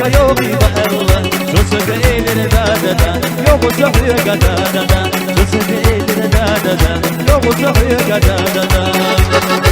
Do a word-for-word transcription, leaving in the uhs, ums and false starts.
Kayobi bahar, so se ke da da da, yo go so da da da, so se ke da da da, yo go so da da da.